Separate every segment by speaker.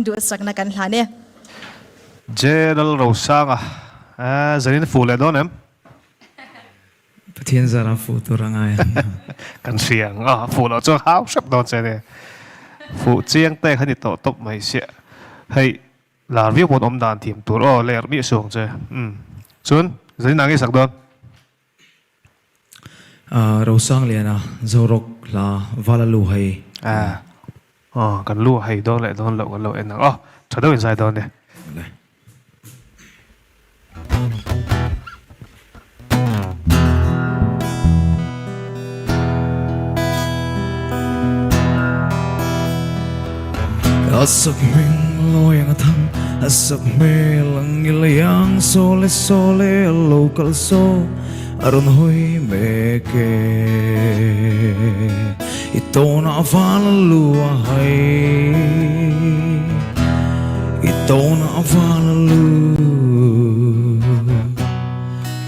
Speaker 1: duhsakna kan hlan e.
Speaker 2: General Rosanga, Zanin fuh leh dawn em?
Speaker 3: Pathian zara fuh tur a ngai ang.
Speaker 2: Kan hria ang a, fuh loh chuan hau hrep dawn che nia. Fuh chiang te kha ni tawh tawp mai sia. Hei lar viau pawn awm dan thiam tur aw ler miah suh ang che. Umm. Chuan zanin ang i sak dawn.
Speaker 3: Rosangliana Zorok hla Vala lu hei.
Speaker 2: Aw kan lu hei dawn leh dawn loh kan lo en ang aw. Tha deuhin zai dawn nia.
Speaker 3: Le. A sakhming lawi ang a thang, a sakhmel ang i leiang, Sawle sawle a lo kal saw, a rawn hawi mek e. I tawnah val a lu a hai, I tawnah val a lu,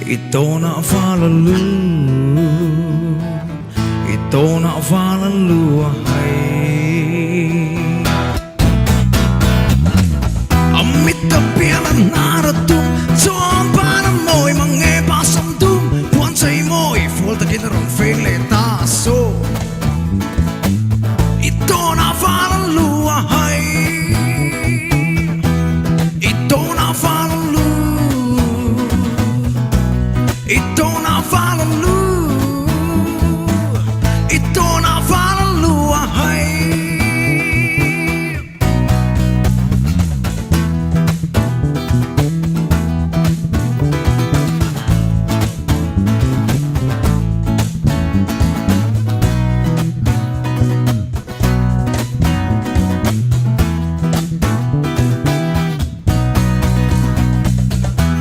Speaker 3: I tawnah val a lu, I tawnah val a lu a hai. A mit a pian a hnar a tum, chuan ban a mawi mang nge pa sam dum, puan chei mawi fual takin a rawn feng leh ta so. I tawnah val a lu a hai, I tawnah val a lu, I tawnah val a lu, I tawnah val a lu a hai.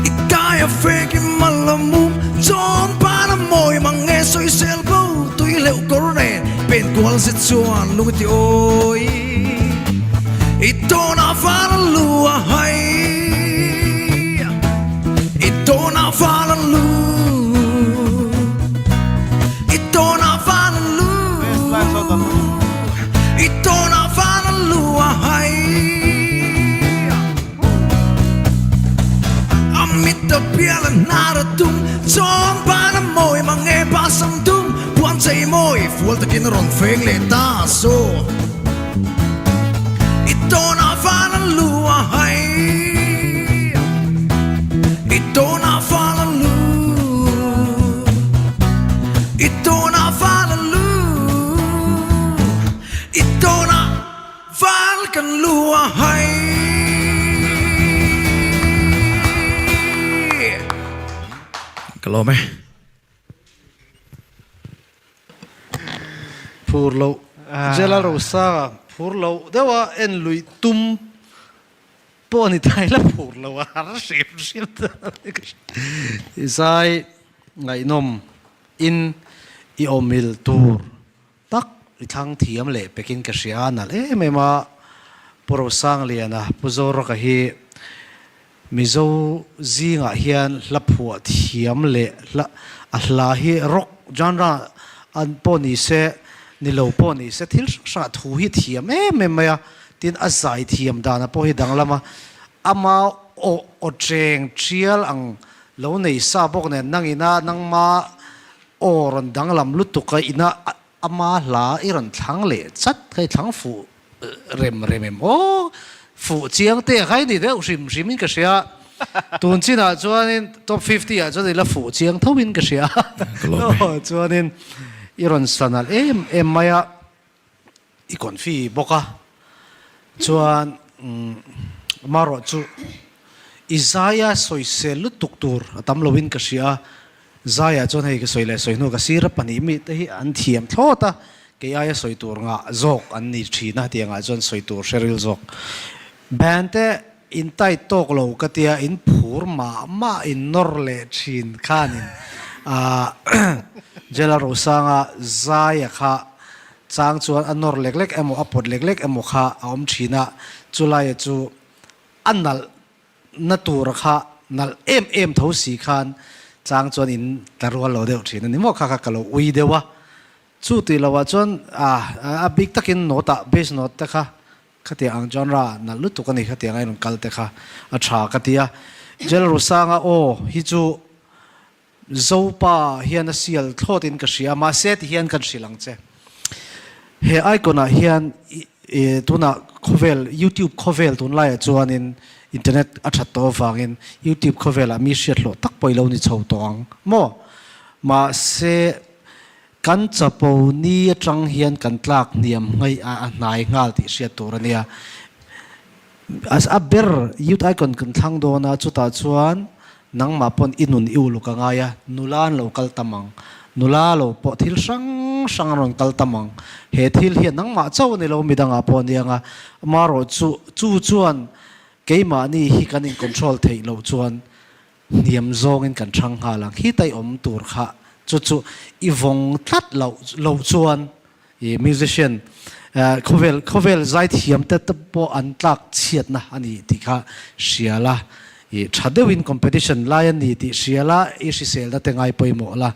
Speaker 3: I tai a fek i mal a mum, Chuan pan a mawi mang nge sawisel bo, tui hleuh kawr nen pen kual zet chuan lung i ti awi. I tawnah val a lu a hai, I tawnah val a lu, I tawnah val a lu, I tawnah val a lu a hai. A mit a pial a hnar a tum, Chuan ban a mawi mang nge pa sam dum, Puan chei mawi fual takin a rawn feng leh ta saw. I tawnah val a lu a hai, I tawnah val a lu, I tawnah val a lu, I tawnah val kan lu a hai. Ka lawm e.
Speaker 4: Phur loh Jela Rosanga phur loh deuha en luih tum pawh a ni thai la phur loh a har hrim hrim i zai ngaihnawm in i awmil tur tak i thlang thiam leh pekin ka hria a nalh em em a Pu Rosangliana Pu Zorawka hi Mizo zingah hian hla phuah thiam leh hla a hla hi rock genre an pawh ni se ni lo pawh ni se thil hrang hrangah thu hi thiam em em mai a, tin a zai thiam dana pawh hi danglam a, ama aw aw cheng tial ang lo nei sa bawk nen nangina nangma aw rawn danglam lutuk a ina ama hla i rawn thlang leh chat kha i thlang fuh Rem rem em aw fuh chiang te khai ni deuh hrim hrim in ka hria tun chinah chuanin top 50 ah chuan i la fuh chiang tho in ka hria chuanin i rawn sanal em em mai a i confi bawk a chuan marawh chu i zaia sawisel lutuk tur a tam lo in ka hria Zaiah chuan hei ka sawi leh sawi hnu ka sir a pahnih mi te hi an thiam thlawt a, kei aia sawi tur ngah zawk an ni thin a tiangah chuan sawi tur hre ril zawk. Band te in tight tawk lo ka tia in phur mah mah in nawr leh thin khanin ah Jela Rosanga Zaia kha chang chuan a nawr lek lek emaw a pawt lek lek emaw kha a awm thin a, chulaia chu a nalh na tur kha nalh em em tho si khan chang chuan in tla rual lo deuh thin a ni maw kha kha ka lo ui deuh a chu tih loh ah chuan a bik takin note ah bass note te kha Khatiang ang genre nalh lutuk a ni khatiang a i rawn kal te kha a tha ka ti a. Jel Rusanga aw hi chu Zopa hian a sial thlawt in ka hria mahse ti hian kan hrilh ang che. He icon ah hian tunah khawvel youtube khawvel tunlaiah chuanin internet a that tawh avangin youtube khawvelah mi hriat hlawh tak pawh i lo ni chho tawh ang maw? Mahse kan chapo ni atang hian kan tlak hniam ngei a a hnai nghal tih hriat tur a nia. A ber youth icon kan thlang dawn a, chutah chuan nangmah pawn i nun i uluk a ngai a, nula an lo kal tam ang, nula lo pawh thil hrang hrang an rawn kal tam ang, he thil hian nangmah chauh a ni lo midangah pawh a ni ang a, amaherawh chu chu chuan keimahni hi kan in control theih loh chuan hniam zawngin kan thang nghal ang, khi tai awm tur kha chu chu i vawng tlat loh loh chuan i musician khawvel khawvel zaithiam te te pawh an tlak chhiatna a ni tih kha hria la, i tha deuhin competition lai a ni tih hria la, i hriselna te ngai pawimawh la,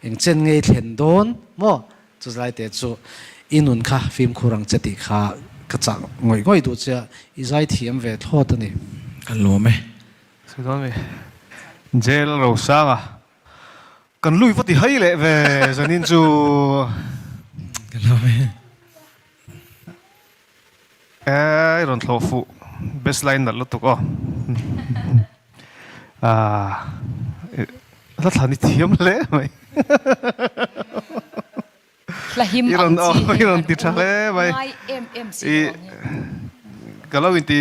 Speaker 4: eng chen ngei thlen dawn maw chu zai te chu i nun kha fimkhur ang che tih kha ka chah ngawih ngawih duh che a, i zaithiam ve thlawt a ni.
Speaker 3: Kan lawm e.
Speaker 2: Sawi dawn mi. Jail Rosanga kan lui va ti hai leh ve zanin chu.
Speaker 3: Ka lawm e.
Speaker 2: E i rawn thlawh fuh best line nalh lutuk aw. Ah hla thlan i thiam hle mai.
Speaker 1: Hla him ang chi
Speaker 2: i rawn ti tha hle mai.
Speaker 1: Ngai em em si lo ang hi.
Speaker 2: Ka lo inti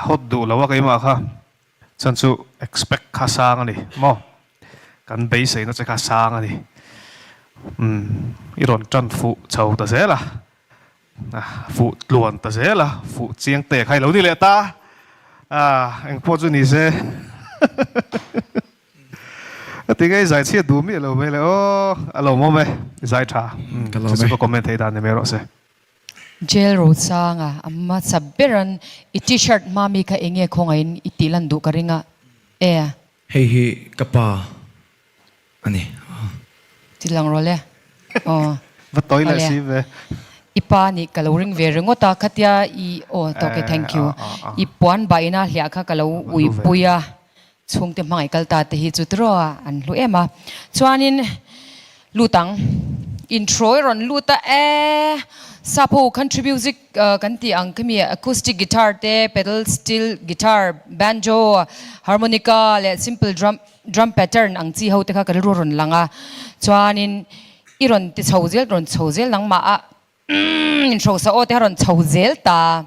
Speaker 2: Hot duh lo a keimah kha chuan chu expect kha sang a ni maw? Kan beiseina che kha sang a ni. Umm i rawn tan fuh chho ta zel a, fuh tluan ta zel a, fuh chiang te kha i lo ni leh ta a, engpawh chu ni se. A ti nge i zai chhiat duh miah lo mai le aw, a lawmawm e, i zai tha. Chu chu ka comment theih dan ni mai rawh se.
Speaker 1: Jail Rosanga a hmasa beran i t-shirt hma mi kha enge khawngaihin i tih lan duh ka ring a e.
Speaker 3: Hei hi ka pa a ni.
Speaker 1: Ti lang rawh le. Aw.
Speaker 2: Va tawi leh si ve.
Speaker 1: I pa nih ka lo ring ve ringawt a khatia i aw tawk e thank you. I puan bahina hliah kha ka lo uipui a chhungte hmangaih kal ta te hi chu tiraw an hlu em a. Chuanin lut ang intro i rawn lut a e sap ho country music kan tih ang khami acoustic guitar te pedal steel guitar banjo harmonica leh simple drum drum pattern ang chi ho te kha ka rilru a rawn lang a chuanin i rawn ti chho zel rawn chho zel nangmah a umm intro sa aw te kha rawn chho zel ta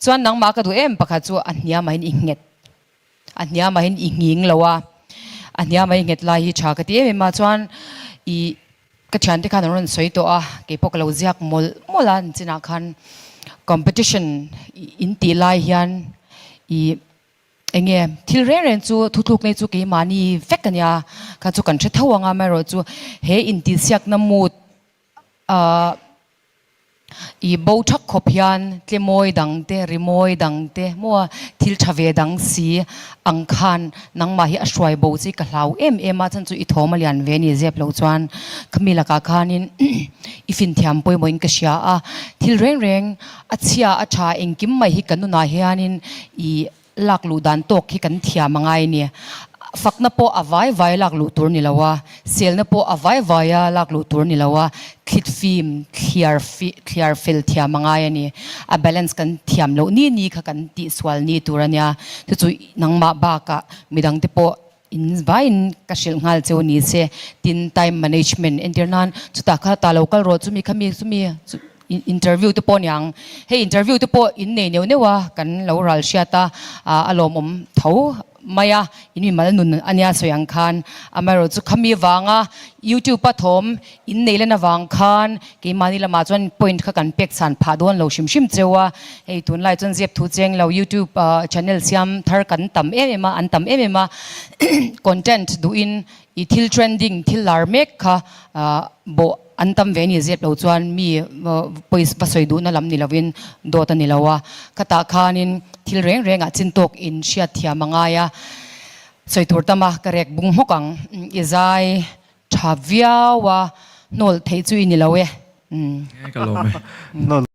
Speaker 1: chuan nangmah ka duh em pakhat chu a hniamah hian i nghet A hniamah hian i nghing lo a, a hniamah i nghet lai hi tha ka ti em em a, chuan i ka thiante khan an rawn sawi tawh a, keipawh ka lo ziak mawlh mawlh a, nichinah khan competition in tih lai hian i eng nge thil reng reng chu thuthluk nei chu keimahni vek a nia, kha chu kan hre tho ang a, amaherawhchu he intihsiakna mood Ahh i bo thak khawp hian tlemawi dang te, rimawi dang te maw thil tha ve dang si ang khan nangmah hi a hruai bo chi ka hlau em em a, chhan chu i thawm a lian ve ni zep lo chuan khami lakah khanin i finthiam pawimawhin ka hria a, thil reng reng a chhia a tha engkim mai hi kan nunah hianin i Lak luh dan tawk hi kan thiam a ngai nia. Fakna pawh a vai vai lak luh tur ni lo a, selna pawh a vai vai a lak luh tur ni lo a, thlit fim, thliar thliar fel thiam a ngai a ni. A balance kan thiam loh ni ni kha kan tihsual ni tur a nia. Chu chu nangmah bakah midangte pawh in vaiin ka hrilh nghal cheu ni se. Tin, time management entir nan chutah kha ta lo kal rawh chumi khami chumi interview te pawh niang hei interview te pawh in nei neuh neuh a kan lo ral hriat a a lawmawm tho mai a in mi mal nun ania sawi ang khan amaherawh chu khami vanga youtube a thawm in nei len avang khan keimahni lamah chuan point kha kan pek chhan phah dawn lo hrim hrim cheu a hei tunlai chuan zep thu cheng lo youtube channel siam thar kan tam em em a an tam em em a content duhin i thil trending thil lar mek kha bawh An tam ve ni zep lo chuan mi pawisa va sawi duhna lam ni lovin dawt a ni lo a, khatah khanin thil reng rengah chin tawk in hriat thiam a ngai a, sawi tur tam a ka rek bung hmawk ang, i zai tha viau a, hnawl theih chu i ni lo e.
Speaker 3: Ka lawm e.